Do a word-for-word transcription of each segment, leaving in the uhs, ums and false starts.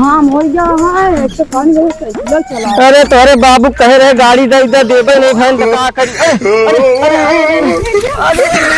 हाँ, हो गया है, एक तो पानी बहुत साइकिल चला। अरे तोहरे बाबू कहे रहे गाड़ी दे दे, देबे नहीं भैन तो का करी? अरे, अरे, अरे, अरे, अरे।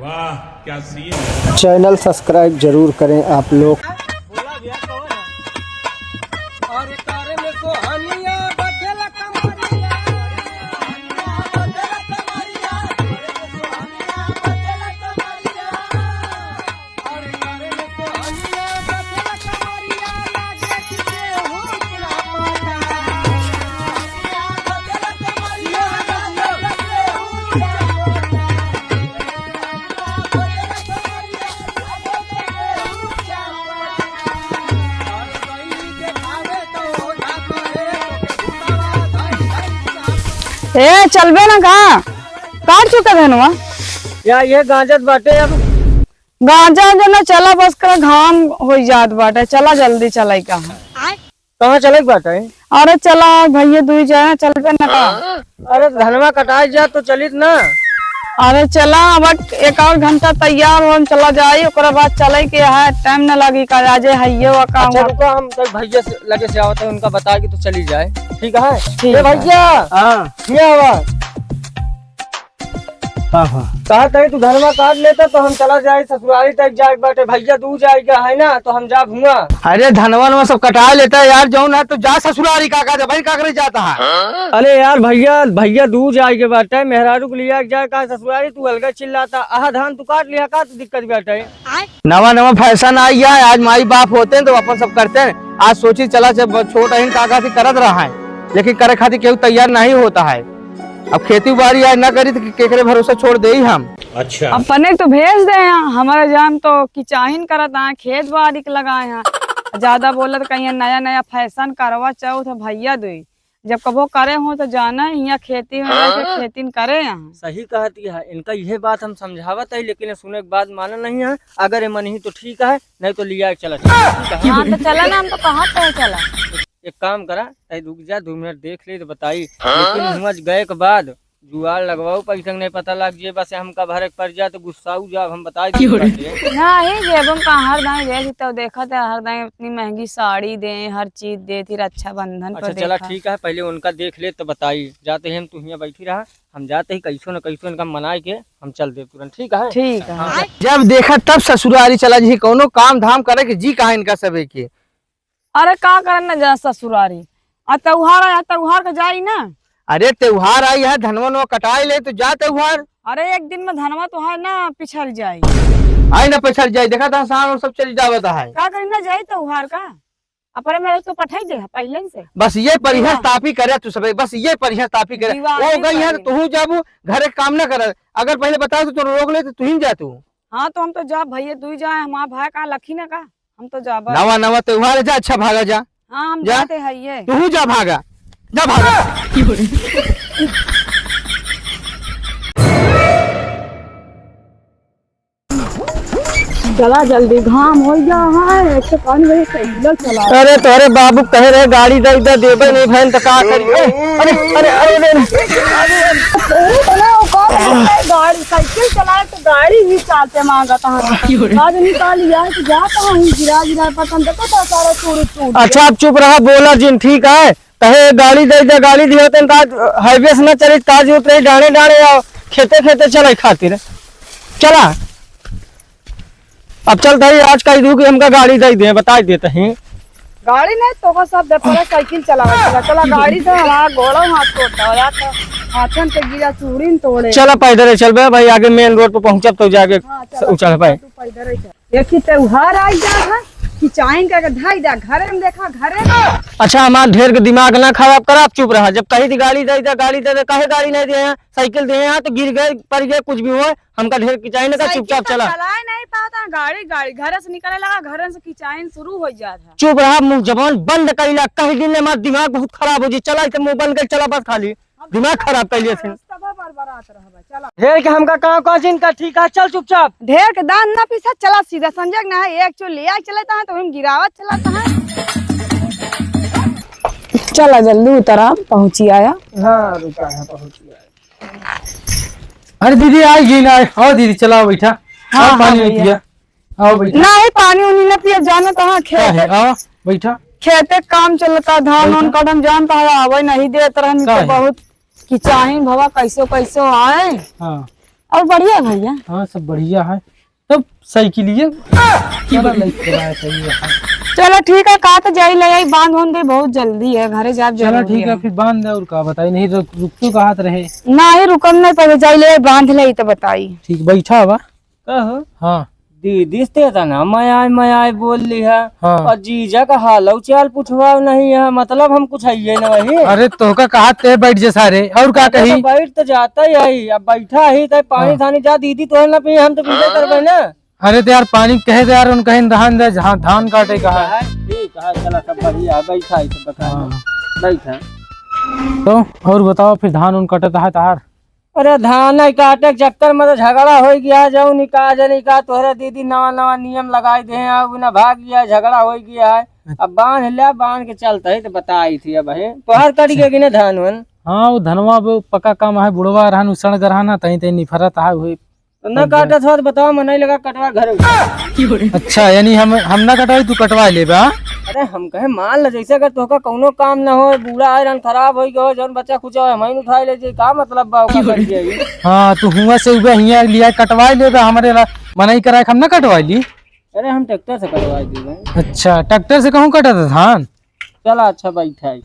वाह, क्या सीन है। Channel subscribe जरूर करें आप लोग। ए, चलबे ना का? काट चुका धनवा? या ये गांजत बाटे अब। गांजा जो ना चला, बस का घाम हो जात बाटे, चला जल्दी चला का। कहाँ चले के बाटे? अरे चला भैया, दुई जाए, चलबे ना का? अरे धनवा कटाई जा तो चलित ना। अरे चला, अब एक और घंटा तैयार हो, हम चला जाई, ओकरा बाद चले के है, टाइम ना लगी का, आजे हइये वा का अच्छा हुआ। रुको, हम तो भैया से लगे से आवत है, उनका बता के तो चली जाए, ठीक है? ठीक ए है। भैया, हाँ। ये आवा। हाँ, हाँ। कहा तनी तू धनवा काट लेता तो हम चला जाए ससुरारी तक जाए के बाटे, भैया दूर जाए के है ना तो हम जाब हुआ। अरे धनवा नवा सब कटा लेता है यार, जौन है तो जा ससुरारी, का का जब का करे जाता है। अरे यार भैया, भैया दूर जाए के बाटे, मेहरारू को लिया के जाए का ससुरारी, तू अलगा चिल्लाता, आहा धान तू काट लिया का, तू दिक्कत बाटे। नवा नवा फैशन आई है, आज माई बाप होते हैं तो अपन सब करते हैं। आज सोची चला जब छोट अहिन का का थी करत रहा है, लेकिन करे खातिर केहू तैयार नहीं होता है। अब खेती बाड़ी आज ना करी तो केकरे भरोसे छोड़ देई हम। अच्छा। अपने तो भेज दे हैं, हमारे जान तो किचाहिन करत हैं, खेत बाड़ी के लगाए हैं। ज्यादा बोलत कहीं नया नया फैशन करवा चौथ भैया दुई, जब कबो करे हो तो जाना, हियाँ खेती में रह के हाँ? खेतिन करे यहाँ। सही कहती है, इनका यह बात हम समझावत है, लेकिन ये सुने के बाद माना नहीं है। अगर ये मनही तो ठीक है, नहीं तो लिया के चला, ठीक है? हाँ, तो चला ना, हम तो कहाँ पे चला। एक काम करा, तै रुक जा, दो मिनट देख ले तो बताई। हाँ? लेकिन हुआँ गए के बाद जुआर लगवाऊ, पैसा के नहीं पता लग जे, बस हमका भरे के पड़ जा तो गुस्साऊ जा, हम बताई दे बाटे। नहीं, जेबम का हर दाई देख तो देखत है, हर दाई इतनी महंगी साड़ी दे, हर चीज दे थी रक्षाबंधन पर अच्छा, चला देखा। ठीक है, पहले उनका देख ले तो बताई। जाते ही हम तू हियाँ बैठी रहा, हम जाते ही कैसो न कैसो इनका मनाए के हम चल देब तुरंत, ठीक है? ठीक है। हाँ। जब देखा तब ससुरारी चला जी, कौनो काम धाम करे के जी कहा इनका सबे के। अरे का करन न जा ससुरारी, आ त्योहार आया, त्योहार का जाई ना। अरे त्योहार आई है, धनवा नवा कटाई ले तो जा त्योहार। अरे एक दिन में धनवा तो है ना पिछड़ जाई। आई ना पिछड़ जाई, देखा था सामान सब चली जावत है। का करी ना जाई त्योहार का, अपने में तो पठाई दे पहले से। बस ये परिहास तापी करे तू सबे, बस ये परिहास तापी करे। दिवाली ओ गई है तो तू जाबू घरे काम ना कर, अगर पहले बता तो तू रोक ले तो तू ही जा तू। हाँ तो हम तो जा भैया, तू ही जा, हमारा भाई का लखी ना का, हम तो जाबा। नवा नवा त्योहार है, जा अच्छा भागा जा। हाँ, हम जा। जाते हैं ये। तू जा भागा, जा भागा। चला जल्दी, घाम हो गया है, एक तो पानी वही साइकिल चला। अरे तोहरे बाबू कहे रहे गाड़ी दे दे, देबे नहीं भैन तो का करी? ए, अरे, अरे, अरे, अरे, अरे। अरे, बना, वो कौन है? गाड़ी, साइकिल चलाए तो गाड़ी ही चालते मांगत है। आज निकाल लिया है तो जाता हूँ, गिरा, गिरा, पसंद देखो तो सारा टूट, टूट गया। अच्छा, अब चुप रहा, बोला जिन, ठीक है? कहे गाड़ी दे दे, गाड़ी दियो तो आज हाईवे से ना चली, ताज उतरे डांडे, डांडे या खेते, खेते चले खातिर। चला, अब चल तारी, आज कही दू कि हमका गाड़ी दे दे, बताई देते हैं। गाड़ी नहीं तो का सब दे, पहले साइकिल चलावा, चला, चला, गाड़ी से हमारा गोड़ा हाथ टूटता हो जाता, हाथन से गिरा, चूड़ी न तोड़े। चला पैदल चलबे भाई, आगे मेन रोड पर पहुँचब तो जाके हाँ, चला, उचल पाए। तू पैदल ही चल। एक ही त्योहार आ गया है कि चाइन का धाई जा घरे में देखा, घरे में। अच्छा, हमार ढेर के दिमाग ना खराब करा, आप चुप रहा। जब कही थी गाड़ी दे दे, गाड़ी दे दे, काहे गाड़ी नहीं दिए हैं? साइकिल दिए हैं तो गिर गए, पड़ गए, कुछ भी हुआ, हमका ढेर किचाइन ना कर, साइकिल चुपचाप तो चला। चलाए नहीं पाता, गाड़ी, गाड़ी घर से निकले लगा, घर से किचाइन शुरू हो जात है। चुप रहा, मुंह जबान बंद कइला, कहीं दिन हमार दिमाग बहुत खराब हो जी। चला, इसे मुंह बंद कर चला, बस खाली दिमाग खराब कर लिया थे। तब बरबरात रहबे, चला। ढेर के हमका का, का चिंता, ठीक है, चल चुपचाप। ढेर के दान ना पीसा, चला सीधा संजय ना है, एक चो ले आए चलता है तो हम गिरावत चलता है। चला जल्दी उतरा, पहुँची आया। हाँ, रुका है, पहुँची आया। अरे दीदी, आई गई ना, आओ दीदी, चलाओ बैठा। हाँ, आओ, पानी हाँ, भैया। पिया। आओ बैठा। नहीं, पानी उनी न पिए, जाना तो हाँ, खेत काहे? आओ, बैठा। खेते काम चलता, धान बैठा। उन कटन जानता है, आवे नहीं देत रहन तो काहे? बहुत किचाइन भवा, कैसो कैसो आए। हाँ। और बढ़िया भैया? हाँ, सब बढ़िया है। तब साइकिलिया चला लेके आया, सही है। चलो ठीक है, का तो जाई ले आई, बांध होन दे, बहुत जल्दी है, घरे जाब चलो जरूरी ठीक है, है। फिर बांध दे, और का बताई, नहीं रुक, रुक तो कहत रहे। नहीं, रुकम नहीं पड़े, जाई ले आई, बांध ले आई तो बताई। ठीक, बैठा बा। कहो। हाँ। दीदी से तो ना मैं आए, मैं आए बोल ली है। हाँ। और जीजा का हालौ चाल पुछवाओ नहीं है, मतलब हम कुछ हइये ना वही। अरे तोहका कहा ते बैठ जे सारे, और का अरे तो कही? बैठ तो जाता ही है, अब बैठा ही तो पानी हाँ। थानी जा दीदी तो है ना पी, हम तो पीबे करबे ना। अरे तो यार पानी कहे दे यार, उन कहीं धान दे, जहाँ धान काटे का है। है, ठीक है, चला सब बढ़िया है, बैठा है सब बता। हाँ। बैठा। तो और बताओ फिर धान उन कटत है तार? अरे धान नहीं काटे के चक्कर में तो झगड़ा हो गया, जाऊ नहीं का जानी का तोहरे दीदी नवा नवा नियम लगाई दे हैं, अब ना भाग गया, झगड़ा हो गया है। अच्छा। अब बांध लिया, बांध के चलता है तो बताई थी अब है। तोहर कट अच्छा। गया कि ना धान वन? हाँ, वो धनवा अब पक्का काम है, बुढ़वा रहन, उसण गरहा ना, तहीं तहीं निफरत है, हुई तो ना काटत हो तो बताओ, मैं नहीं लगा कटवा घर। अच्छा, यानी हम, हम ना कटवाई, तू कटवा लेबा? अरे हम कहे मान ल, जैसे अगर तोहका कौनो काम ना हो, बूढ़ा है, रन खराब हो गयो, जौन बच्चा खुचा हो, हम ही उठाई ले जाई, का मतलब बा ओका कर दिया ये? हाँ, तू हुआ से उबे हिया लिया कटवाई लेबा, हमरे ला मनई कराए, हम ना कटवाई ली। अरे हम ट्रैक्टर से कटवाई दी भाई। अच्छा, ट्रैक्टर से कहूँ कटत धान? चला अच्छा बैठा है।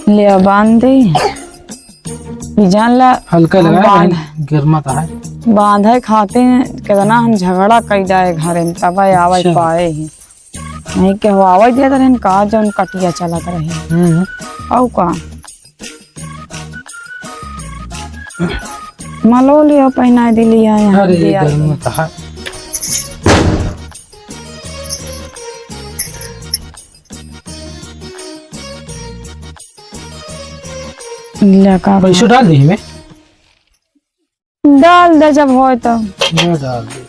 ले बांध दे। ई जान ला, हल्का लगा, बांध। भाई, गर्मा तो है। बांधे खातिर कितना हम झगड़ा कई जाए घरे में, तब आवे अच्छा। पाए ही। नहीं के हो आवे देत रहन का, जौन कटिया चलत रहे। हम्म। औ का? मलो लियो, पहनाए दिलिया यहाँ अरे, दिया। गर्मा तो है। ले का पैसो डाल दी में? डाल दे जब होए तो। ना डाल दे।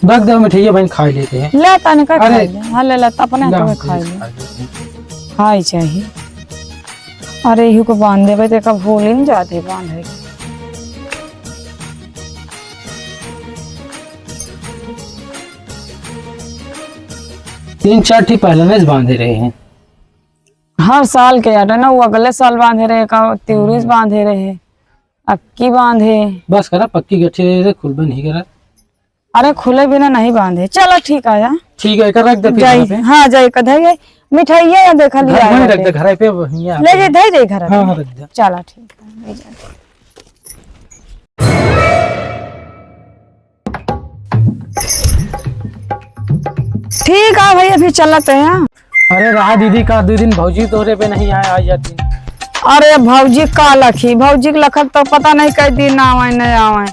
रख दे मिठाइया बहन, खाई लेते हैं। ले तने का अरे। खाई ले। हाँ, ले ले, त अपने ला, हाथ में हम खाई ले। खा लेते हैं। खाई चाहिए। अरे, इहू को बांध देबे, तो का भूल ही नहीं जाते बांधे के। तीन चार ठी पहले में बांधे रहे हैं। हर साल के आटा ना, वो अगले साल बांधे रहे, का तिउरी से हम्म। बांधे रहे, अक्की बांधे। बस करा, पक्की गठी रहे, खुलबे नहीं करा। अरे खुले बिना नहीं बांधे। चला ठीक आया। ठीक है, एकर रख दे फिर जाई, घर पे। हाँ, जाई, का धई है। मिठाइया या देखा घर लिया में रख दे, घर पे हियाँ ले पे। जे, धई दे घर पे। हाँ, हाँ, रख दे। चला ठीक है, ले जा। ठीक है भैया, फिर चलत है, हाँ। अरे रहा दीदी, का दो दिन भौजी तोहरे पे नहीं आए, आ जाती। अरे भौजी का लखी, भौजी के लखक तो पता नहीं कई दिन आवे, नहीं आवे।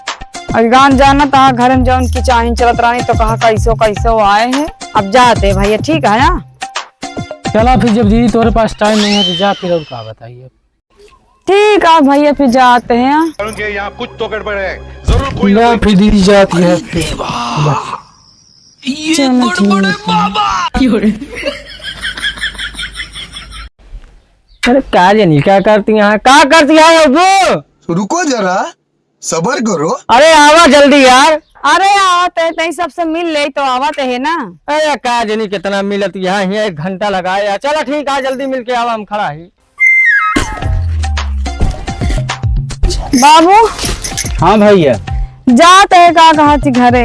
अगर गान जाना तो घर में जौन की चाही चलत रानी तो कहा कैसो कैसो आए हैं। अब जाते भैया, ठीक है, हाँ? चला फिर, जब दीदी तोहरे पास टाइम नहीं है तो जा फिर, और का बताइए। ठीक है भैया, फिर जाते हैं। उनके यहाँ कुछ तो गड़बड़ है, जरूर कोई ना ना कोई फिर दीदी जाती है फिर। ये चलो, गड़बड़ है ठीक है। बाबा। अरे का जानी का करती यहाँ, का करती है वो? रुको जरा, सबर करो। अरे आवा जल्दी यार। अरे आवत है, तई सबसे मिल ले तो आवत है ना। अरे का जानी कितना मिलत यहाँ, यहाँ एक घंटा लगाए यार। चला ठीक है, जल्दी मिल के आवा, हम खड़ा ही। बाबू। हाँ भैया। जात है का कहा थी घरे?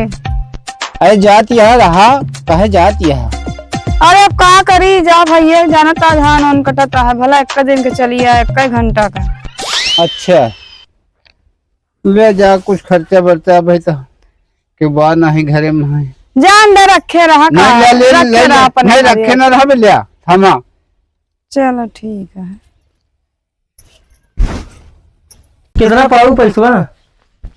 अरे जात यह रहा, कहे जात यह। अरे अब का करी जा भैया, जानता धान उन कटत रहा, भला एक दिन के चलिया, एक घंटा का। अच्छा। ले जा कुछ खर्चा बर्चा भाई तो के बा नहीं घरे में है। जान दे रखे रहा नहीं, का, ले, ले, रखे ले, रहा ले, अपने नहीं घरे। रखे ना रहा बे, ले आ, थमा। चलो ठीक है। कितना पाऊ पैसवा?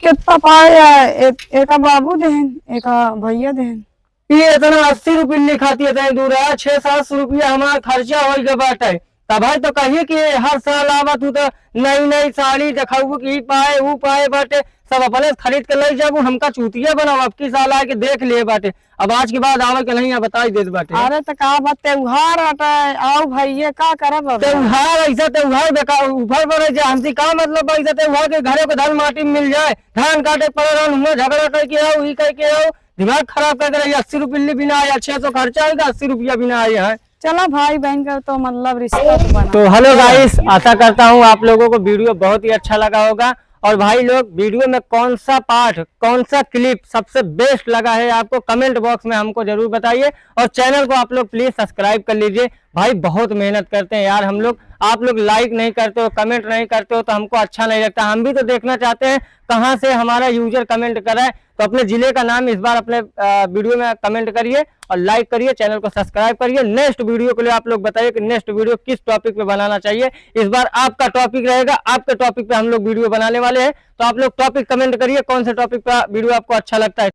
कितना पाए? एक, एका बाबू देहन, एका भैया देहन। ये इतना अस्सी रुपये लिखाती है, इतनी दूर है, छह सात सौ रुपया हमारा खर्चा होई के बाटे। तब है तो कही कि हर साल आवत हूँ तो नई नई साड़ी देखाऊ कि ई पाए, ऊ पाए बाटे, सब अपने से खरीद के लई जाबू, हमका चूतिया बनाओ, अब की साल आके देख लिए बाटे। अब आज के बाद आवे के नहीं, अब बताई देत बाटे। अरे त का बात, त्योहार हटे, आओ भाई, ये का करब अब? त्योहार, ऐसा त्योहार बेकार ऊपर पड़े जे हमसे का मतलब बा, ऐसा त्योहार के घरे को धन माटी में मिल जाए, धान काटे पड़े रहन, हुआ झगड़ा करके आओ, ई करके आओ, दिमाग खराब करके रही। अस्सी रुपये बिना आए, छह सौ खर्चा होगा, अस्सी रुपया बिना आए हैं। चला भाई बहन का तो मतलब रिश्ता तो बना। तो हेलो गाइस, आशा करता हूँ आप लोगों को वीडियो बहुत ही अच्छा लगा होगा। और भाई लोग, वीडियो में कौन सा पार्ट, कौन सा क्लिप सबसे बेस्ट लगा है आपको, कमेंट बॉक्स में हमको जरूर बताइए। और चैनल को आप लोग प्लीज सब्सक्राइब कर लीजिए। भाई बहुत मेहनत करते हैं यार हम लोग, आप लोग लाइक नहीं करते हो, कमेंट नहीं करते हो तो हमको अच्छा नहीं लगता। हम भी तो देखना चाहते हैं कहाँ से हमारा यूजर कमेंट कर रहा है। तो अपने जिले का नाम इस बार अपने वीडियो में कमेंट करिए और लाइक करिए, चैनल को सब्सक्राइब करिए। नेक्स्ट वीडियो के लिए आप लोग बताइए कि नेक्स्ट वीडियो किस टॉपिक पे बनाना चाहिए। इस बार आपका टॉपिक रहेगा, आपके टॉपिक पे हम लोग वीडियो बनाने वाले हैं। तो आप लोग टॉपिक कमेंट करिए, कौन से टॉपिक पे वीडियो आपको अच्छा लगता है।